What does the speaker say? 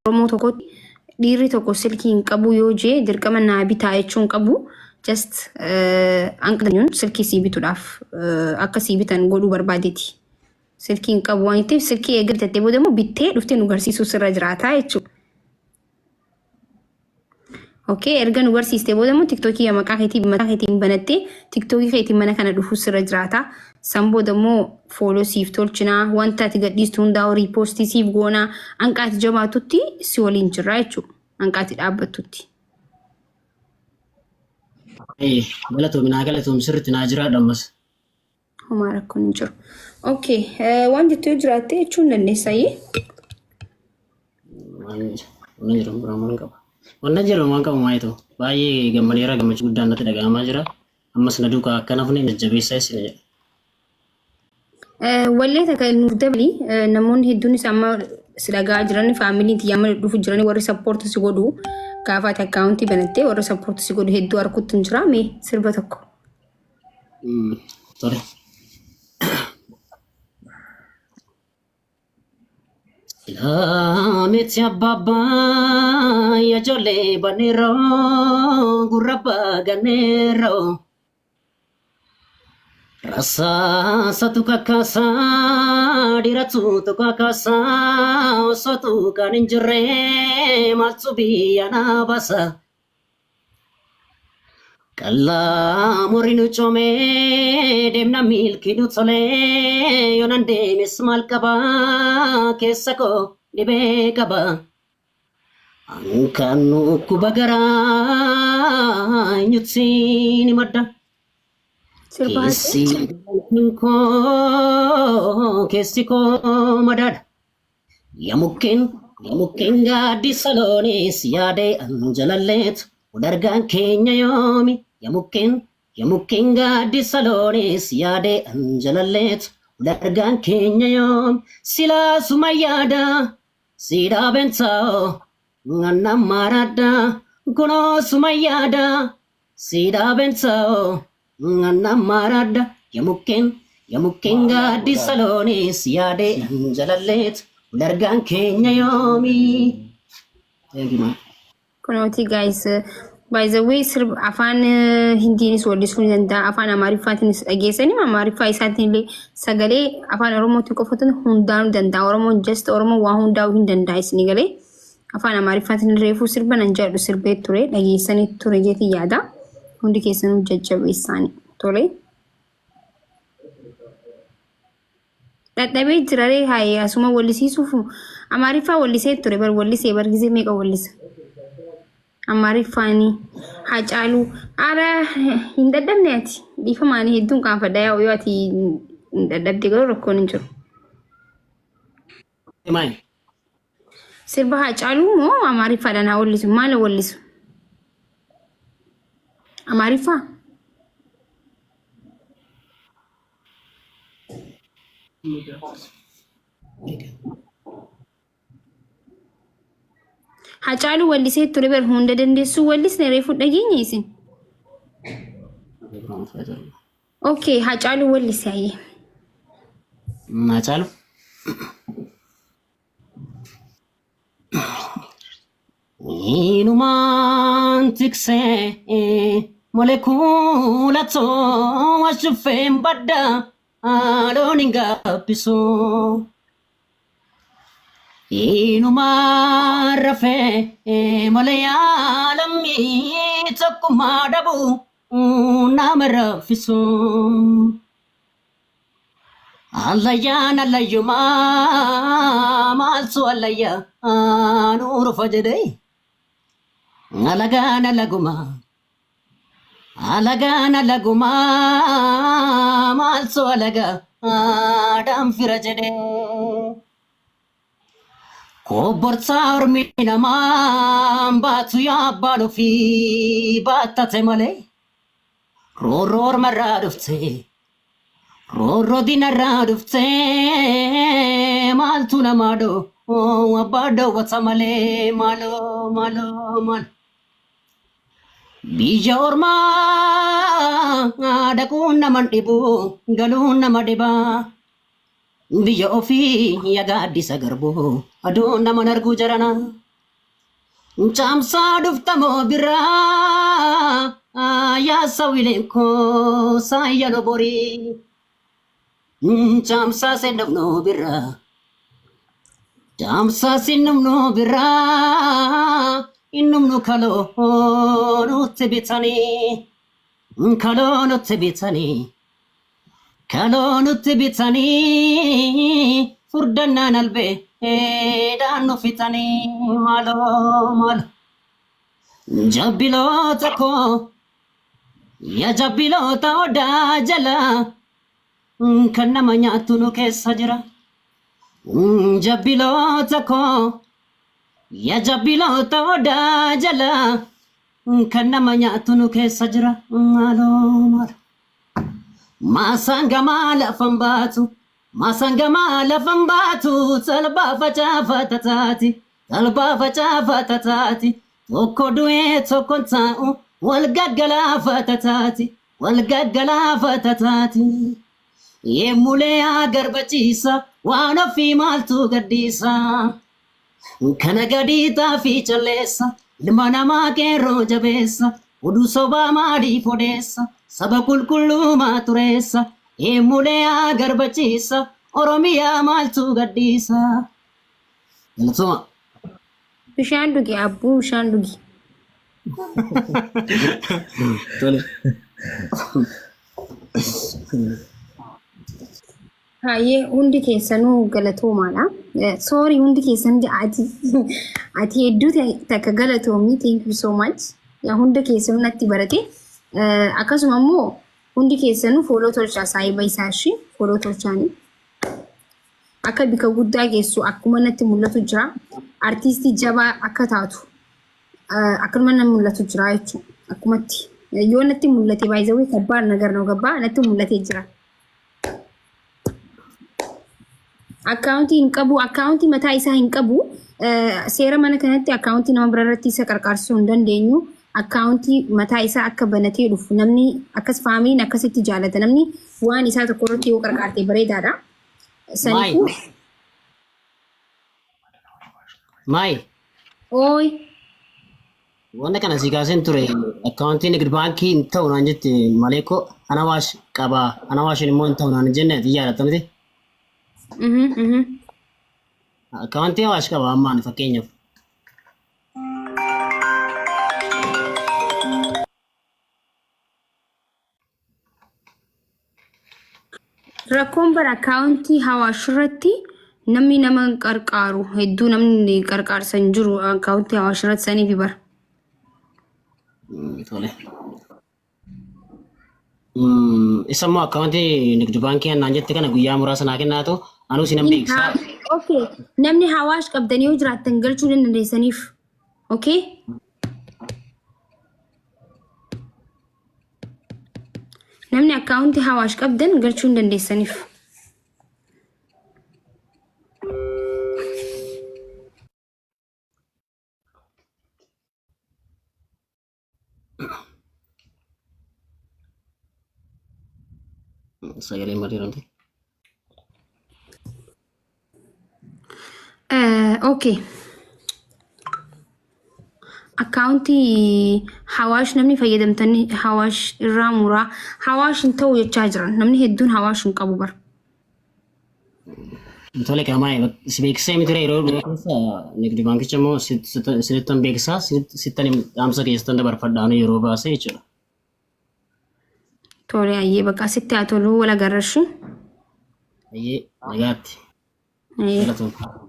Oromoo tokkotti dhiirri tokko silkii hin qabu yoo jee dirqama naa bitaa jechuu hin qabu. Just hanqatanyuun silkii sii bituudhaaf akka sii bitan godhuu barbaadeeti. Silkii hin qabu waan ta'eef silkii eega bitattee booda immoo bittee dhuftee nu garsiisuu sirra jiraataa jechuudha. Okay, erga nu barsiistee booda immoo tiktookii maqaa keetii mataa keetiin banattee tiktookii keetiin mana kana dhufuu sirra jiraata. San booda immoo fooloo siif tolchinaa wanta ati gadhiistu hundaa riipoostii siif goonaa hanqaati jabaatutti si waliin jirra jechuudha. Hanqaati dhaabbattutti. Galatoomi naa galatoomi sirriitti naa jiraadha ammas. Homaa rakkoon hin jiru. Okay, waan jettu yoo jiraatte jechuu hin dandeessayyee. Waan jiru biraa waan qaba. Wanna jiru waan qabu maayitu baay'ee gammadeera gammachuu guddaan natti dhaga'amaa jira. Ammas na duukaa akka nafni jajjabeessaa isin jedha. Wallee takka nuuf dabali namoonni hedduunis amma si dhagaa jiran faamiliin tiyya amma dhufu jiran warri sappoorti si godhu gaafa ati akkaawuntii banattee warri sappoorti si godhu hedduu arguutti hin jira mee sirba tokko. Tole. Miti abbaabbaa ijoollee baneeroo gurra abbaa ganneeroo. Rasaasatu kakkaasaa dhiiratu kakaasaa osootu kan hin jirre maaltu biyya na baasa. Qal'aa morri nu coomee deemna milkii nu tolee yoonaan deemes maal qaba keessa koo dhibee qaba. Ankaan dhukkuba garaa eenyutti ni madda. Sirba Keessi koo keessi koo madaadha. Ya mukkeen ya mukkeen gaaddisa loonis yaadee an jalalleetu wadargaan keenya yoomi. Ya mukkeen ya mukkeen gaaddisa loonis yaadee an jalalleetu wadargaan keenya yoomi. Silaa suma yaada si dhaabeen taa'oo ngannaan maradda kunoo suma yaada si dhaabeen taa'oo ngannaan maradda. Ya mukkeen ya mukkeen gaaddisa loonis yaadee an jalalleetu wadargaan keenya yoomi. Thank you, ma'am. Kunooti guys, by the way sirba afaan Hindiinis wallisuu ni danda'a, afaan Amaariffaatiinis dhageessanii Amaariffaa isaatiin illee sagalee afaan Oromootiin qofatu hundaanuu danda'a. Oromoon just Oromoon waa hundaa'uu hin danda'a isinii galee. Afaan Amaariffaatiin reefuu sirba nan jedhu sirbee ture dhageessanii ture jeetii yaada. Hundi keessanuu jajjabeessaanii tole. Dadhabee jiraree haayee asuma wallisiisuuf Amaariffaa wallisee ture bar wallisee bar gisee meeqa wallisa. Amaariffaanii Hacaaluu ara hin dadhabne ati dhiifamaanii hedduun qaanfadha yaa yoo ati hin dadhabde garuu rakkoon hin jiru. Maal? Sirba Hacaaluu moo Amaariffaadhaan haa wallisu maal wallisu? Amaariffaa? Hacaaluu wallisee ture bar hunda dandeessuu wallisne reefu dhageenya isin. Okay, Hacaaluu wallise hayyee. Hacaaluu. Inumaan tiksee molekuula too ashuffeen badda loon hin gaabbisu. Inumaan rafee malee yaalammii tokkummaa dhabu nama raffisu. Allayyaan allayyumaa maaltu allayyaan urufa jedhee alagaan alagumaa alagaan alagumaa maaltu alagaan fira jedhee kobbortaa ormi namaa baatu yaabbaan ofii baattate malee roorroo ormarraa dhufte. Roorroo diinarraa dhuftee maaltu namaa dhoo abbaa dhoowwata malee maaloo maaloo maal. Biyya ormaa dhaquun nama dhibu galuun nama dhiba. Biyya ofii yaga addisa garbu aduun nama arguu jarana. Caamsaa dhuftamoo birraa yaa sawileen koo saayyano borii. Caamsaa seenafnoo birraa. Caamsaa seenafnoo birraa. Innumnu kaloo nutti bitanii. Kaloo nutti bitanii. Kaloo nutti bitanii. Furdannaan albee daannu fixanii maaloo maaloo. Jabbiloota koo yaa jabbiloota odaa jala kan nama nyaattu nu keessa jira. Jabbiloota koo yaa jabbiloota odaa jala kan nama nyaattu nu keessa jira. Maaloo maaloo. Maasaan gamaa lafan baatu. Maasaan gamaa lafan baatu. Talbaa facaafata taati. Talbaa facaafata taati. Tokko du'ee tokko hin taa'u. Wal gaggalaafata taati. Wal gaggalaafata taati. Yemmulee haa garbachiisa. Waan ofii maaltu gadhiisa. Kana gadii xaafii calleessa. Ilma namaa qeerroo jabeessa. Oduu sobaa maaliif odeessa? Saba qulqullummaa tureessa. Eemulee haa garbachiisa. Oromiyaa maaltu gadhiisa? Galatooma. Bishaan dhugi abbuu bishaan dhugi. Tole. Hayyee hundi keessanuu galatoomaadha. Sorry hundi keessan ati ati hedduu takka galatoomii, thank you so much. Yaa hunda keessanuu natti barate. Akkasuma immoo hundi keessanuu follow tolchaa saahiba isaa ishii follow tolchaanii. Akka bika guddaa geessu akkuma natti mul'atu jira. Artiistii jabaa akka taatu akkanuma natti mul'atu jira jechuudha. Akkumatti yoo natti mul'ate baay'ee kabbaa nagar ነው gabbaa natti mul'atee jira. Akkaawuntii hin qabu, akkaawuntii mataa isaa hin qabu. Seera mana kanatti akkaawuntii nama bira irratti isa qarqaarsisuu hin dandeenyu. Akkaawuntii mataa isaa akka banatee dhufu namni akkas faamiliin akkasitti jaalata. Namni waan isaa tokko irratti yoo qarqaarte bareedaadha. Saniifuu Maayi. Ooyi. Wanta kana si kaaseen ture, akkaawuntiin Nigid Baankii hin ta'u naan jette malee koo ana waash qaba ana waashin immoo hin ta'u naan jenne ati yaadatta miti. Akkaawuntii Awaash qaba ammaan fakkeenyaaf. Rakkoon bara akkaawuntii Hawaash irratti namni nama qarqaaru hedduu, namni qarqaarsa hin jiru akkaawuntii Hawaash irratti saniif bara. Tole. Isa immoo akkaawuntii Nigdi Baankii naan jette kana guyyaa muraasa naa kennaatu anuu sinan beeksisaa. Okay. Namni Hawaash qabdanii yoo jiraattan galchuu ni dandeessaniif. Okay. Namni akkaawuntii Hawaash qabdan galchuu hin dandeessaniif. Sagaleen badeeramte. Okay. Akkaawuntii Hawaash namni fayyadamtanii Hawaash irraa muraa Hawaash hin ta'u jechaa jiran, namni hedduun Hawaash hin qabu bara. Tole qaamaa si beeksisee miti yeroo dhiyoo keessa Nigdi Baankicha immoo sittan beeksisaa, sittan dhaamsa keessattan dabarfadhaan yeroo baasee jechuudha. Tole, ayyee, bakka asitti haa toluu, wal agarrashi. Ayyee, nagaatti. Ayyee. Galatoomna.